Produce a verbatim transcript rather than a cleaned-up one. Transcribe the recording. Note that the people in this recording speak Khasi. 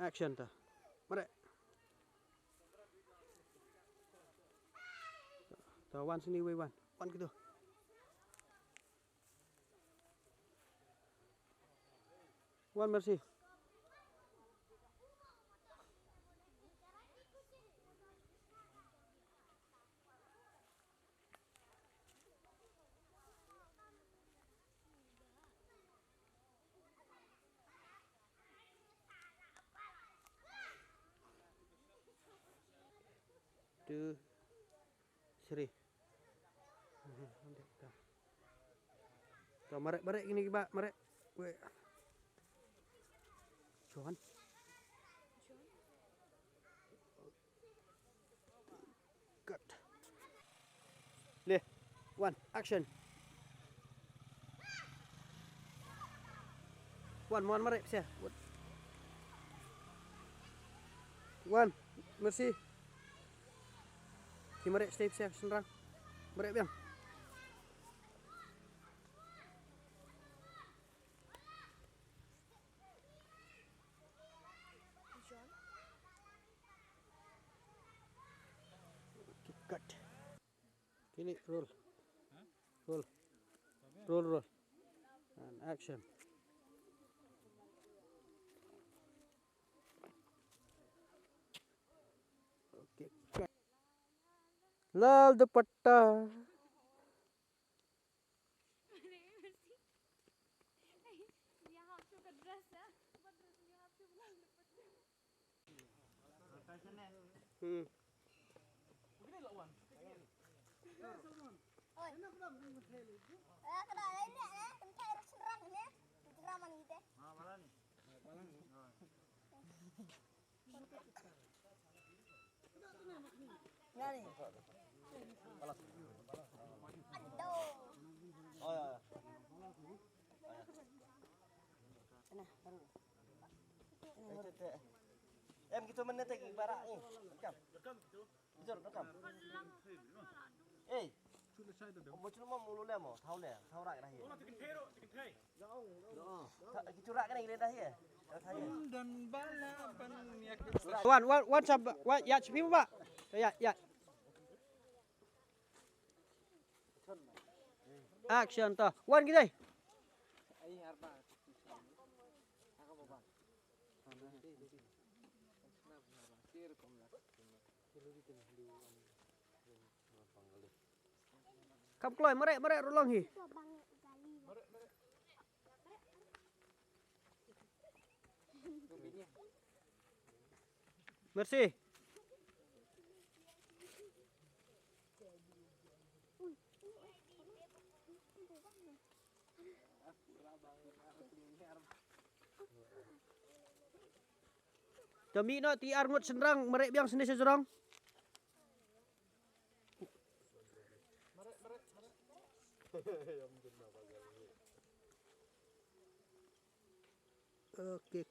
Action ta. Mareh. Ta wan sini wei wan. Wan kito. Wan Mercy. Two, three. To, mareh, mareh kine kiba, mareh. Weh. John. Cut. Le. One, action. One, one, mareh, pisa. One, Mercy. Ki mareh, stay, pisa, shynrang. Mareh biang. Cut. Kini roll. Roll. Roll, roll. And action. Okay, cut. Lal dupatta. Hmm. Em, kita mana tadi barang ni? Rekam. Rekam. Kita rekam. Eh. Mo chulu mo mulu le mo, thau le, thau rak dah ye. Kita rak kena gila dah ye. Wan, wan, wan sab, wan, ya, chipi ba. Ya, ya. Action to. Wan gidai. Kam kloi, mareh, mareh, rulong hi. Mercy. Te mih noh, te ar ngut shynrang, mareh biang shane sha jrong. Okay.